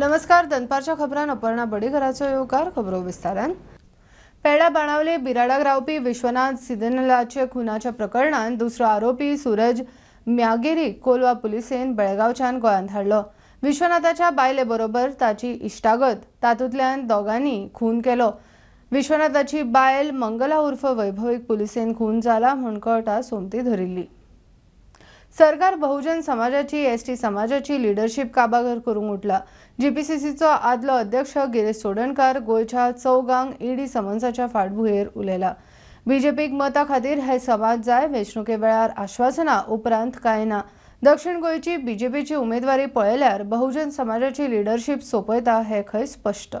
नमस्कार, दनपारच्या खबरान अपर्णा बडेकराचो येवकार. खबरो विस्तारान. पेडा बाणावले बिराडाक रावपी विश्वनाथ सिदनलाचे खुनाच्या प्रकरणात दुसरो आरोपी सूरज म्यागेरी कोलवा पुलिसेन बेळगांवच्यान गोंयांत हाडलो. विश्वनाथाच्या बायले बरोबर ताची इश्टागत, तातूंतल्यान दोगांनी खून केलो. विश्वनाथाची बायल मंगला उर्फ वैभवीक पुलिसेन खून जाला म्हूण कळटा सोमती धरिल्ली. सरकार बहुजन समाजाची एसटी समाजाची लिडरशीप काबार करूंक उठला. जीपीसीसीचो आदलो अध्यक्ष गिरीश चोडणकार गोंयच्या चौगांक ईडी समन्साच्या फाटभुंयेर उलयला. बीजेपीक मतां खातीर हे समाज जाय, वेंचणुके वेळार आश्वासनां उपरांत कांय ना. दक्षिण गोंयची बीजेपीची उमेदवारी पळयल्यार बहुजन समाजाची लिडरशीप सोंपयता हें खंय स्पश्ट.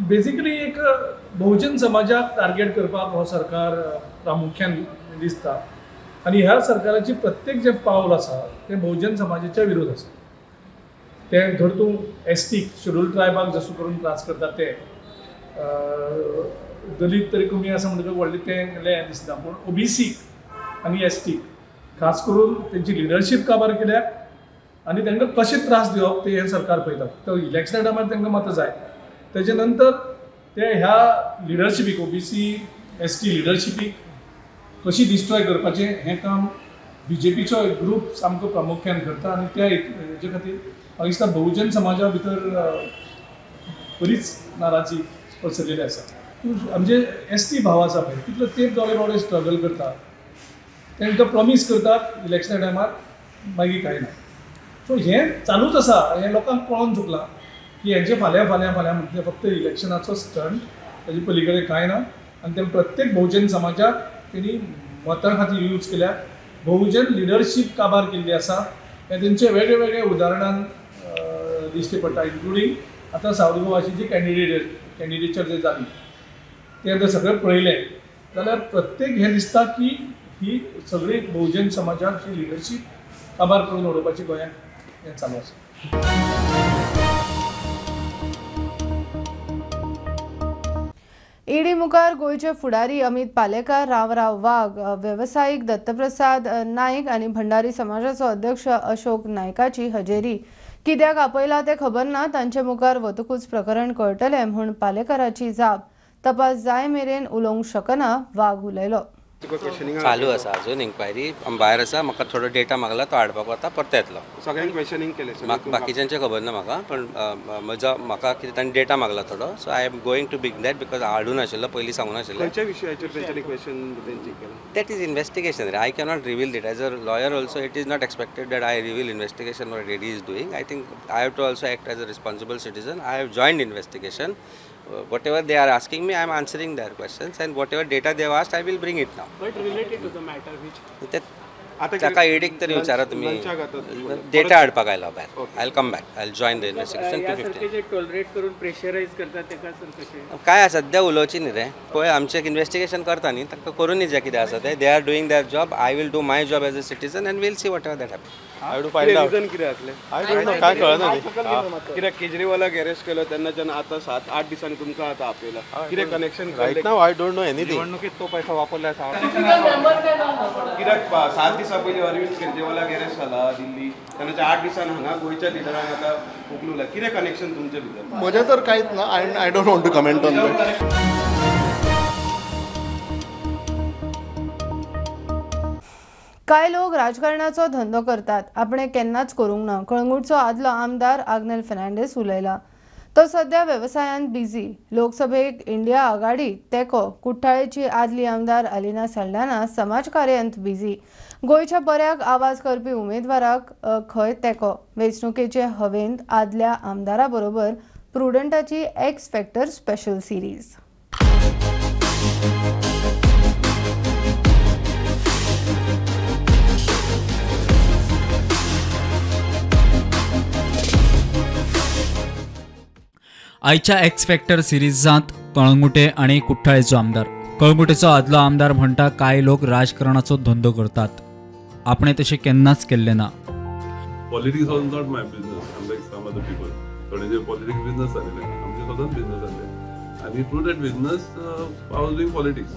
बेसिकली एक बहुजन समाजाक टार्गेट करपाक हो सरकार प्रामुख्यान दिसता आनी ह्या सरकाराची प्रत्येक जे पावल आसा तें बहुजन समाजाच्या विरोध आसा. तें धर तूं एस टीक शेड्यूल ट्रायबाक जसो करून त्रास करता ते दलीत तरी कमी आसा म्हणटकच व्हडलें तें हें दिसना, पूण ओबीसीक आनी एस टीक खास करून तेंची लिडरशीप काबार केल्या आनी तांकां कशें त्रास दिवप तें हें सरकार पळयता. तो इलेक्शना टायमार तांकां मतां जाय, तेजे नंतर ते ह्या लिडरशिपीक ओबीसी एस टी लिडरशिपीक कशी डिस्ट्रॉय करपाचें हें काम बीजेपीचो एक ग्रूप सामको प्रामुख्यान करता आनी त्या हेजे खातीर म्हाका दिसता बहुजन समाजा भितर बरीच नाराजी पसरलेली आसा. तूं आमचे एस टी भाव आसा पळय तितलो तेंप दोळे बावडे स्ट्रगल करता, तांकां प्रॉमीस करतात इलेक्शना टायमार, मागीर कांय ना. सो हें चालूच आसा, हें लोकांक कळोन चुकलां की हेंचें फाल्यां फाल्यां फाल्यां म्हणटा फक्त इलेक्शनाचो स्टंट, ताजे पली कडेन कांय ना. आनी ते प्रत्येक बहुजन समाजाक तेणी मतां खातीर यूज केल्या, बहुजन लिडरशीप काबार केल्ली आसा. हें तेंचे वेगळे वेगळे उदाहरणान दिश्टी पडटा, इन्क्लुडींग आतां सावथ गोवाची जी कॅन्डिडेचर जे जाली तें आतां सगळें पळयलें जाल्यार प्रत्येक हें दिसता की ही सगळी बहुजन समाजाची लिडरशीप काबार करून उडोवपाची गोंयांत हें चालू आसा. ईडी मुखार गोंयचे फुडारी अमित पालेकार, रामराव वाघ, वेवसायीक दत्तप्रसाद नायक आनी भंडारी समाजाचो अध्यक्ष अशोक नायकाची हजेरी. कित्याक आपयला तें खबर ना, तांचे मुखार वतकूच प्रकरण कळटलें म्हूण पालेकाराची जाप. तपास जाय मेरेन उलोवंक शकना, वाघ उलयलो. चालू आसा अजून इन्क्वायरी, भायर आसा. म्हाका थोडो डेटा मागला तो हाडपाक वता, परतो येतलो. सगळ्यांक क्वेश्चनिंग केलें, बाकीच्यांचें खबर ना म्हाका, पण म्हजो म्हाका कितें तांणी डेटा मागला थोडो, so I am going to bring that because हाडूं नाशिल्लो, पयलीं सांगूं नाशिल्लें. खंयच्या विशयाचेर तेंच्यांनी क्वेश्चन तेंची केलें? That is investigation ray, I cannot reveal that. As a lawyer also it is not expected that I reveal investigation what ED is doing. I think I have to also act as a responsible citizen. I have joined investigation. Whatever they are asking me, I am answering their questions, and whatever data they have asked, I will bring it now. But related to the matter which ताका ईडीक तरी विचारा तुमी, data हाडपाक आयला भायर. I will come back, I will join the investigation. 2:15 tolerate करून pressurise करता ताका सर कशें काय सद्या उलोवची न्ही रे. पळय आमचें इन्वेस्टिगेशन करता न्ही, तांकां करूं न्ही जें कितें आसा तें. They are doing their job, I will do my job as a citizen and will see whatever that happen. I to find out reason कितें आसलें? I don't know, काय कळना कित्याक केजरीवालाक अरेस्ट केलो तेन्नाच्यान आतां 7-8 दिसांनी तुमकां आतां आपयला, कितें connection? Right now I don't know anything. निवडणुकीत तो पैसा वापरला आसा कित्याक 7 दिसां पयलीं अरविंद केजरीवालाक अरेस्ट जाला दिल्ली, तेन्नाच्या 8 दिसान हांगा गोंयच्या लिडरांक आतां उखलूला, कितें कनेक्शन तुमचे भितर? म्हजें तर कांयच ना. I don't want to comment on that. कांय लोक राजकारणाचो धंदो करतात, आपणे केन्नाच करूंक ना, कळंगूटचो आदलो आमदार आग्नेल फेर्नांडीस उलयला. तो सध्या वेवसायांत बिझी. लोकसभेक इंडिया आघाडीक तेंको कुठ्ठाळेची आदली आमदार अलिना साल्डाना समाजकार्यांत बिझी. गोंयच्या बऱ्याक आवाज करपी उमेदवाराक खंय तेंको. वेंचणुकेचे हवेंत आदल्या आमदारा बरोबर प्रुडंटाची एक्स फॅक्टर स्पेशल सिरीज. आयच्या एक्स फॅक्टर सिरीजांत कळंगुटे आनी कुठ्ठाळेचो आमदार. कळंगुटेचो आदलो आमदार म्हणटा कांय लोक राजकारणाचो धंदो करतात, आपणे तशें केन्नाच केल्लें ना. Politics was not my business, unlike some other people. थोड्यांचे politics business जालेले, आमचे सदांच बिजनेस जाल्ले आनी through that business I was doing politics.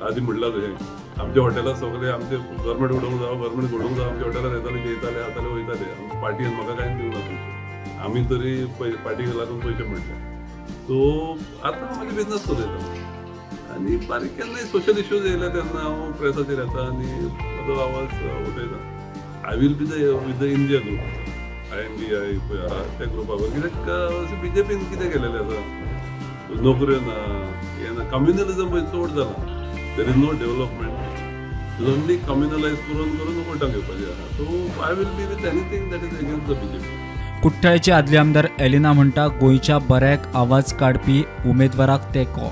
आदी म्हणलां तुवें आमच्या हॉटेलाक सगळे आमचे गव्हर्मेंट उडोवंक जावो, गव्हर्मेंट उडोवंक जावो, आमच्या हॉटेलार येताले, जेयताले, खाताले, वयताले. आमच्या पार्टीन म्हाका कांयच दिवंक ना पयशे. आमी तरी पार्टीक लागून पयशे मेळटा. सो आतां हांव म्हाजे बिजनस चलयता आनी बारीक केन्नाय सोशल इश्यूज येयले तेन्ना हांव प्रेसाचेर येता आनी म्हजो आवाज उठयता. I will be the with the India group, INDI पळय आहा त्या ग्रुपा बरोबर. कित्याक बीजेपीन कितें केलेलें आसा, नोकऱ्यो ना, हें ना, कम्युनलिजम पळय चड जालां. There is no development, only communalise करून करून वोटां घेवपाचें आहा. So I will be with anything that is against the BJP. कुठ्ठाळेचे आदले आमदार एलिना म्हणटा गोंयच्या बऱ्याक आवाज काडपी उमेदवाराक तेंको.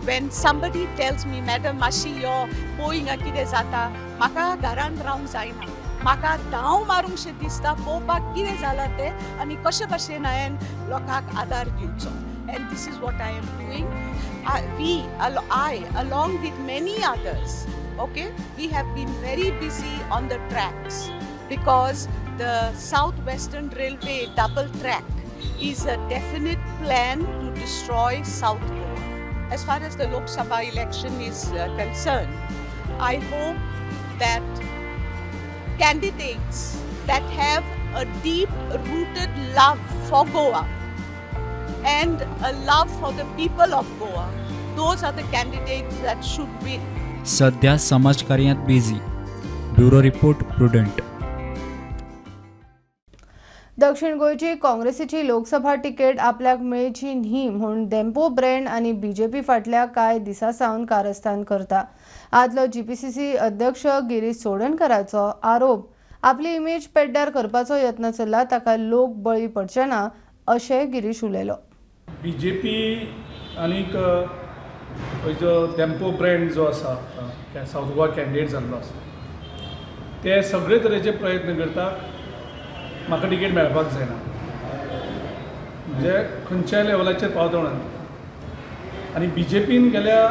When somebody tells me, madam, मातशी यो पळय कितें जाता, म्हाका घरांत रावंक जायना, म्हाका धांव मारूंक शें दिसता पळोवपाक कितें जालां तें आनी कशें भशेन हांवें लोकांक आदार दिवचो. And this is what I am doing. I along with many others, okay, we have been very busy on the tracks because the South Western Railway double track is a definite plan to destroy South Goa. As far as the Lok Sabha election is concerned, I hope that candidates that have a deep-rooted love for Goa and a love for the people of Goa, those are the candidates that should win. सध्या समाजकार्यात busy. Bureau report, Prudent. दक्षिण गोंयची काँग्रेसीची Lok Sabha ticket आपल्याक मेळची न्ही म्हूण Dempo brand आनी BJP फाटल्या कांय दिसां सावन कारस्थान करता. आदलो जीपीसीसी अध्यक्ष गिरीश चोडणकराचो आरोप, आपली इमेज पेड्ड्यार करपाचो यत्न चल्ला, ताका लोक बळी पडचे ना अशें गिरीश उलयलो. बीजेपी आनीक जो डेम्पो ब्रँड जो आसा सावथ गोवा कॅन्डिडेट जाल्लो आसा, ते सगळे तरेचे प्रयत्न करता म्हाका तिकेट मेळपाक जायना, म्हणजे खंयच्याय लेवलाचेर पावता म्हणून. आनी बीजेपीन गेल्या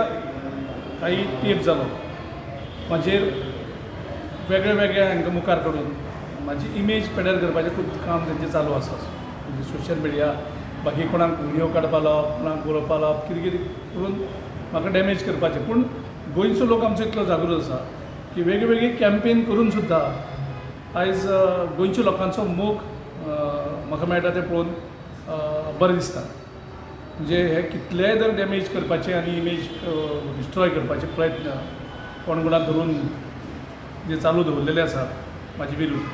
काही तेंप जालो म्हाजेर वेगळे वेगळे हांकां मुखार काडून म्हाजी इमेज पेड्ड्यार करपाचें खूब काम तेंचें चालू आसा. म्हणजे सोशल मिडिया बाकी कोणाक व्हिडियो काडपा लावप, कोणाक बरोवपा लावप, कितें कितें करून म्हाका डॅमेज करपाचें. पूण गोंयचो लोक आमचो इतलो जागृत आसा की वेगळे वेगळे कॅम्पेन करून सुद्दां आयज गोंयच्या लोकांचो मोग म्हाका मेळटा तें पळोवन बरें दिसता. म्हणजे हे कितलेय जर डॅमेज करपाचे आनी इमेज डिस्ट्रॉय करपाचे प्रयत्न कोण कोणाक धरून जे चालू दवरलेले आसा म्हाजे विरुद्ध,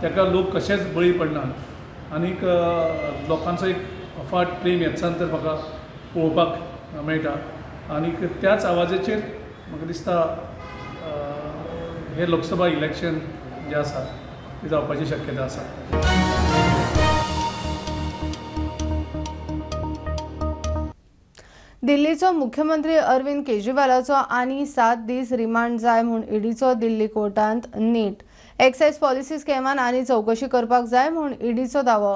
ताका लोक कशेंच बळी पडना. आनीक लोकांचो एक अफाट प्रेम हेचान तर म्हाका पळोवपाक मेळटा. आनीक त्याच आवाजाचेर म्हाका दिसता हे लोकसभा इलेक्शन जें आसा ती जावपाची शक्यता आसा. दिल्लीचो मुख्यमंत्री अरविंद केजरीवालाचो आनी 7 दीस रिमांड जाय म्हूण ईडीचो दिल्ली कोर्टांत नीट. एक्सायज पॉलिसी स्कॅमान आनी चवकशी करपाक जाय म्हूण ईडीचो दावो.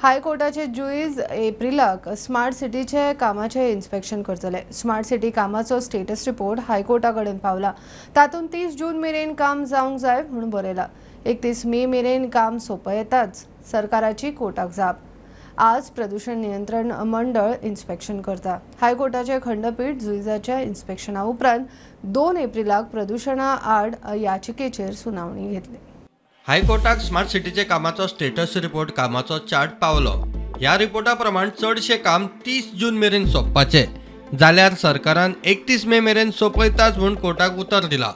हायकोर्टाचे जुईज एप्रिलाक स्मार्ट सिटीचे कामाचें इन्स्पेक्शन करतले. स्मार्ट सिटी कामाचो स्टेटस रिपोर्ट हायकोर्टा कडेन पावला. तातूंत 30 जून मेरेन काम जावंक जाय म्हूण बरयलां. 31 मे मेरेन काम सोंपयताच सरकाराची कोर्टाक जाप. आज प्रदूषण नियंत्रण मंडळ इन्स्पेक्शन करता. हायकोर्टाचे खंडपीठ जुईजाच्या इन्स्पेक्शना उपरांत 2 एप्रिलाक प्रदूषणा आड याचिकेचेर सुनावणी घेतली. हायकोर्टाक स्मार्ट सिटीचे कामाचो स्टेटस रिपोर्ट कामाचो चार्ट पावलो. ह्या रिपोर्टा प्रमाण चडशें काम 30 जून मेरेन सोंपपाचें जाल्यार सरकारान 31 मे मेरेन सोंपयताच म्हूण कोर्टाक उतर दिलां.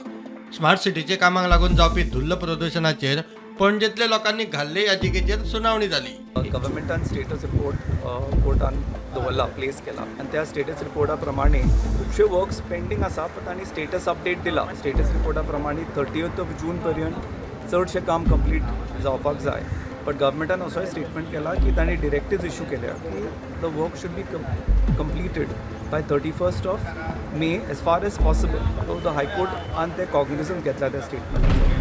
स्मार्ट सिटीचे कामाक लागून जावपी धुल्ल प्रदूषणाचेर पणजेंतल्या लोकांनी घाल्ले याचिकेचेर सुनावणी जाली. गव्हर्मेंटान स्टेटस रिपोर्ट कोर्टान दवरला, प्लेस केला आनी त्या स्टेटस रिपोर्टा प्रमाणे खुबशे वर्क्स पेंडींग आसा, पण तांणी स्टेटस अपडेट दिला. स्टेटस रिपोर्टा प्रमाणे 30 जून पर्यंत चडशें काम कंप्लीट जावपाक जाय. बट गव्हर्मेंटान असोय स्टेटमेंट केला की तांणी डिरेक्टिव्स इशू केल्या की the work should be completed by 31 May as far as possible. So the हायकोर्टान ते कॉग्निजन्स घेतला त्या स्टेटमेंटाचो.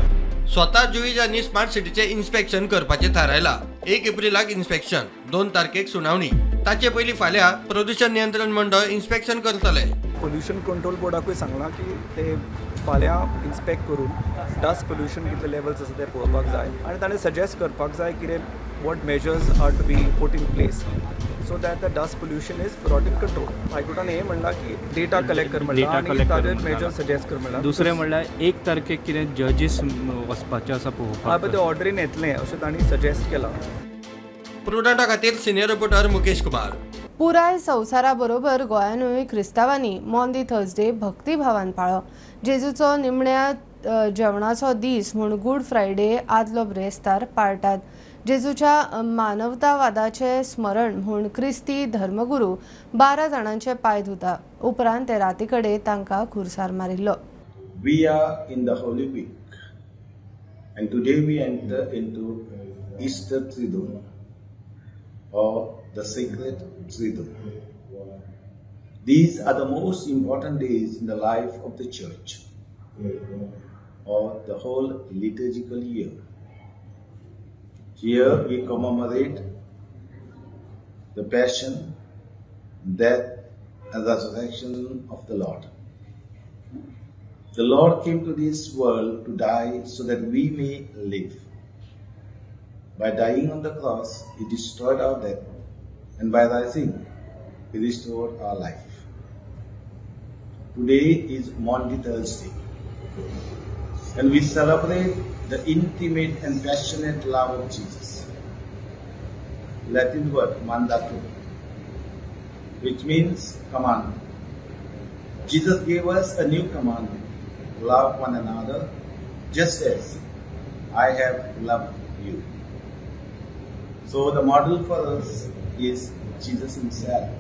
स्वता जुईजांनी स्मार्ट सिटीचे इन्स्पेक्शन करपाचें थारायलां. 1 एप्रिलाक इन्स्पेक्शन, 2 तारखेक सुनावणी. ताचे पयलीं फाल्यां प्रदूषण नियंत्रण मंडळ इन्स्पेक्शन करतले. पोल्युशन कंट्रोल बोर्डाकूय सांगलां की ते फाल्यां इन्स्पेक्ट करून डस्ट पोल्युशन कितले लेवल्स आसा ते पळोवपाक जाय आनी ताणें सजेस्ट करपाक जाय कितें what measures are to be put in place so that the dust pollution is brought in control. हायकोर्टान हें म्हणलां की डेटा कलेक्ट कर म्हणलां आनी ताजेर मेजर्स सजेस्ट कर म्हणलां. दुसरें म्हणल्यार 1 तारखेक कितें जजीस वचपाचें आसा पळोवपाक. हय, पण ते ऑर्डरीन येतलें अशें तांणी सजेस्ट केलां. प्रुडंटा खातीर सिनियर रिपोर्टर मुकेश कुमार. पुराय संवसारा बरोबर गोंयानूय क्रिस्तांवांनी मॉन्दी थर्सडे भक्तिभावान पाळ्ळो. जेजूचो निमण्या जेवणाचो दीस म्हूण गुड फ्रायडे आदलो ब्रेस्तार पाळटात. जेजूच्या मानवतावादाचें स्मरण म्हूण क्रिस्ती धर्मगुरू 12 जाणांचे पांय धुता. उपरांत ते राती कडेन तांकां खुर्सार मारिल्लो. We are in the Holy Week and today we enter into Easter Triduum or the Sacred Triduum. These are the most important days in the life of the Church or the whole liturgical year. Here we commemorate the Passion, death and resurrection of the Lord. The Lord came to this world to die so that we may live. By dying on the cross, He destroyed our death, and by rising, He restored our life. Today is Maundy Thursday, and we celebrate the intimate and passionate love of Jesus. Latin word mandatum, which means commandment. Jesus gave us a new commandment: love one another just as I have loved you. So the model for us is Jesus himself.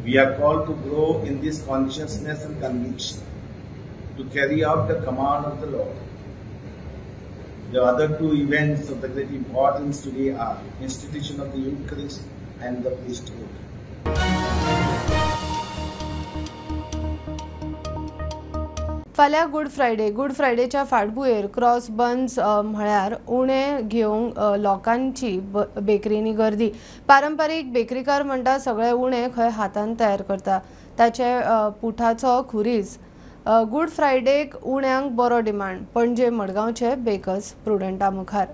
We are called to grow in this consciousness and conviction, to carry out the command of the Lord. The other two events of the great importance today are institution of the Eucharist and the priesthood. फाल्यां good Friday. Good फ्रायडेच्या फाटभुंयेर cross buns म्हळ्यार उणे घेवंक लोकांची बेकरींनी गर्दी. पारंपारीक बेकरीकार म्हणटा सगळे उणे खंय हातान तयार करता, ताचे पुठाचो खुरीस. गुड फ्रायडेक उण्यांक बरो डिमांड. पणजे मडगांवचे बेकर्स प्रुडंटा मुखार.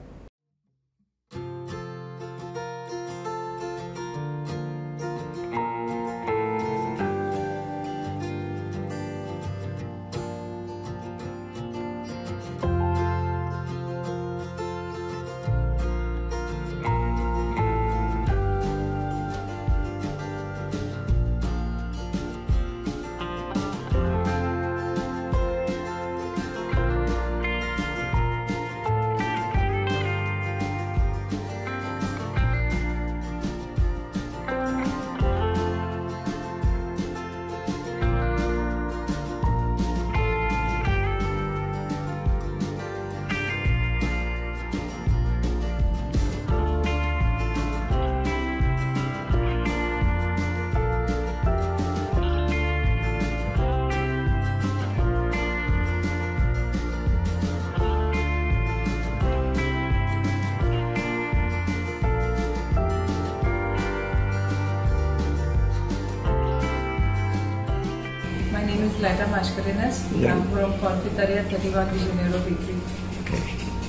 Lata Mascarenhas. Yeah. I'm from Confiteria 31 de Janeiro Bakery. Okay.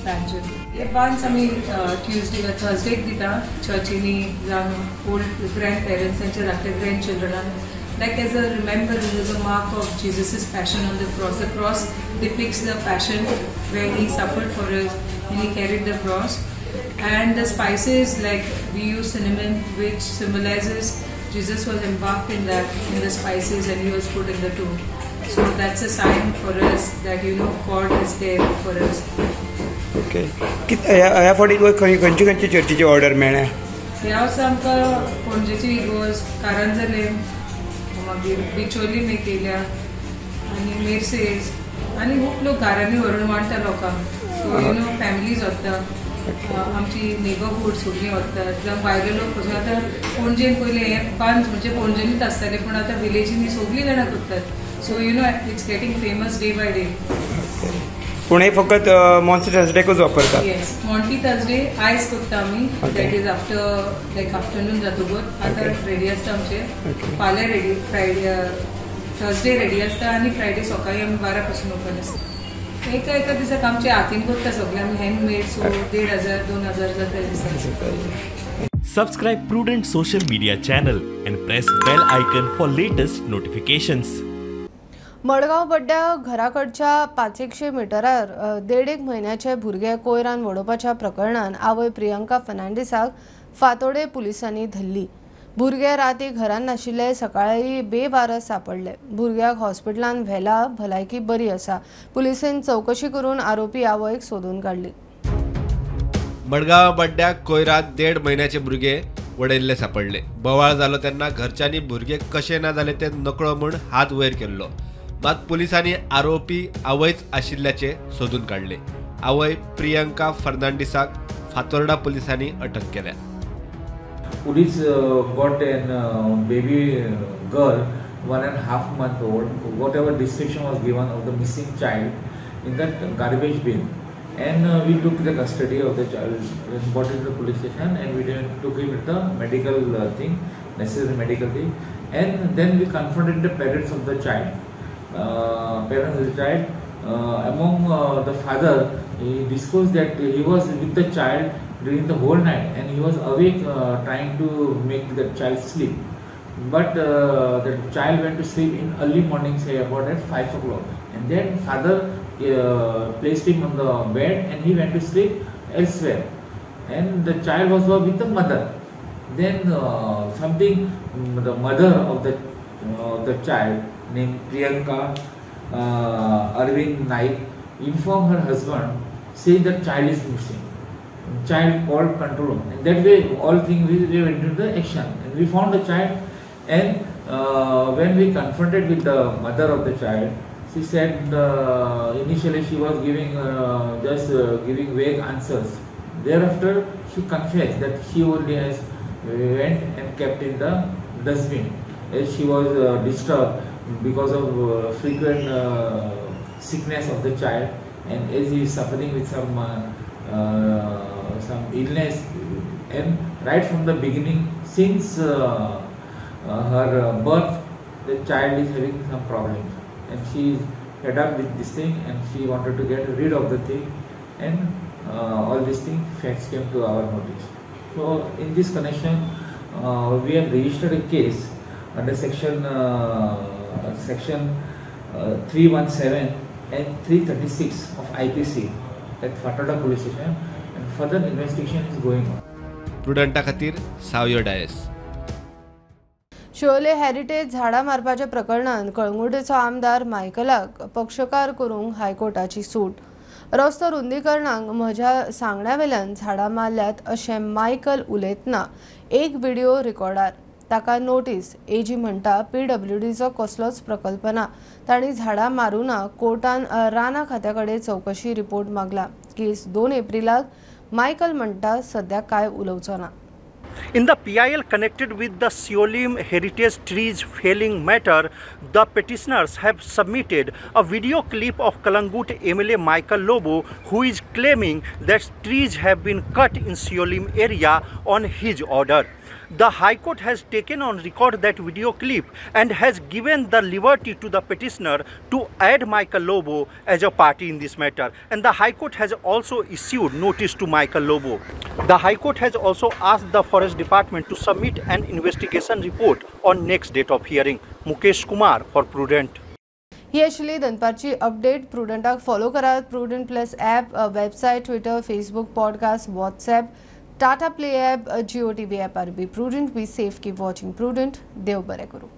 Panjim. हे बान्स आमी ट्युजडे थर्सडेक दिता चर्चीनी जावं ओल्ड ग्रँड पेरंट्सांच्या धाकटे grand चिल्ड्रनाक, like as a remembrance, as a mark of Jesus's passion on the cross. The cross depicts the passion where he suffered for us and he carried the cross. And the spices, like we use cinnamon, which symbolizes Jesus was embarked in that, in the spices, and he was put in the tomb. So that's a sign for us that, you know, God is there for us. Okay. ह्या फावटी खंयची खंयची चर्चीची order मेळ्ळ्या? ह्या वर्सा आमकां पणजेची इगोर्ज, कारंजले, मागीर बिचोली मे केल्या आनी मेर्सेज आनी खूब लोक घरांनी व्हरून वांट्टा लोकांक. सो you know families व्हरता, आमची नेबरहूड सगळीं व्हरतात, जावं भायले लोक पसून. आतां पणजेन पयलें हें बांद म्हणजे पणजेनूच आसतालें, पूण आतां विलेजींनी सगळीं जाणां करतात. So you know it's getting famous day by day. पूण हे फकत मॉन्टी थर्सडेकूच वापरतात? येस, मॉन्टी थर्सडे आयज करता आमी. That is after like afternoon जातकच आतां रेडी आसता आमचे. फाल्यां रेडी, फ्रायडे थर्सडे रेडी आसता आनी फ्रायडे सकाळी आमी 12 पासून ओपन आसता. एका एका दिसाक आमचे हातीन करता सगळे आमी हँडमेड. सो 1500 2000 जाता दिसाक. Subscribe Prudent social media channel and press bell icon for latest notifications. Madgaon बड्ड्या घराकडच्या 500 मिटरार 1.5 म्हयन्याचे भुरगे कोयरान वडोवपाच्या प्रकरणान आवय प्रियंका फर्नांडीसाक फातोडे पुलिसांनी धरली. भुरगे राती घरान नाशिल्ले, सकाळी बेवारस सापडले. भुरग्याक हॉस्पिटलान व्हेला, भलायकी बरी आसा. पुलिसेन चवकशी करून आरोपी आवयक सोदून काडली. मडगांव बड्ड्याक कोयरात 1.5 म्हयन्याचे भुरगे वडयल्ले सापडले. बोवाळ जालो तेन्ना घरच्यांनी भुरगे कशे ना जाले ते नकळो म्हूण हात वयर केल्लो. मात पुलिसांनी आरोपी आवयच आशिल्ल्याचे सोदून काडले. आवय प्रियंका फर्नांडीसाक फातोर्डा पुलिसांनी अटक केल्या. Police got an baby girl 1.5 month old, whatever description was given of the missing child in that garbage bin, and we took the custody of the child and brought it to the police station, and we then took him with the medical thing, necessary medical thing, and then we confronted the parents of the child. Among the father, he disclosed that he was with the child during the whole night and he was awake trying to make the child sleep, but the child went to sleep in early morning, say about at 5 o'clock, and then father placed him on the bed and he went to sleep elsewhere, and the child was with the mother. Then something, the mother of the child named Priyanka Arvind Naik informed her husband saying that child is missing. Child called control room, and that way all things we went into the action and we found the child. And when we confronted with the mother of the child, she said initially she was giving just giving vague answers. Thereafter she confessed that she only has went and kept in the dustbin, as she was disturbed because of frequent sickness of the child, and as he is suffering with some illness, and right from the beginning, since her birth, the child is having some problems, and she is fed up with this thing and she wanted to get rid of the thing, and all these things, facts came to our notice. So in this connection, we have registered a case under section 317 and 336 of IPC at Fatorda police station, and further investigation is going on. प्रुडंटा खातीर सावयो Dias. Siolim heritage झाडां मारपाच्या प्रकरणान कळंगुटेचो आमदार मायकलाक पक्षकार करूंक हायकोर्टाची सूट. रस्तो रुंदीकरणाक म्हज्या सांगण्या वेल्यान झाडां मारल्यात अशें मायकल उलयतना एक व्हिडिओ रिकॉर्डार. ताका नोटीस. एजी म्हणटा पीडब्ल्यूडीचो कसलोच प्रकल्प ना, तांणी झाडां मारूं ना. कोर्टान रानां खात्या कडेन चवकशी रिपोर्ट मागला. केस 2 एप्रिलाक. मायकल म्हणटा सद्या काय उलोवचो ना. In the PIL connected with the Siolim heritage trees felling matter, the petitioners have submitted a video clip of Calangute MLA Michael Lobo, who is claiming that trees have been cut in Siolim area on his order. The High Court has taken on record that video clip and has given the liberty to the petitioner to add Michael Lobo as a party in this matter. And the High Court has also issued notice to Michael Lobo. The High Court has also asked the Forest Department to submit an investigation report on next date of hearing. Mukesh Kumar for Prudent. ही आशिल्ली दनपारची update. प्रुडंटाक follow करात. Prudent plus app, website, Twitter, Facebook, podcast, WhatsApp, Tata Play app, Jio TV app. Be prudent, be safe, keep watching Prudent. देव बरें करूं.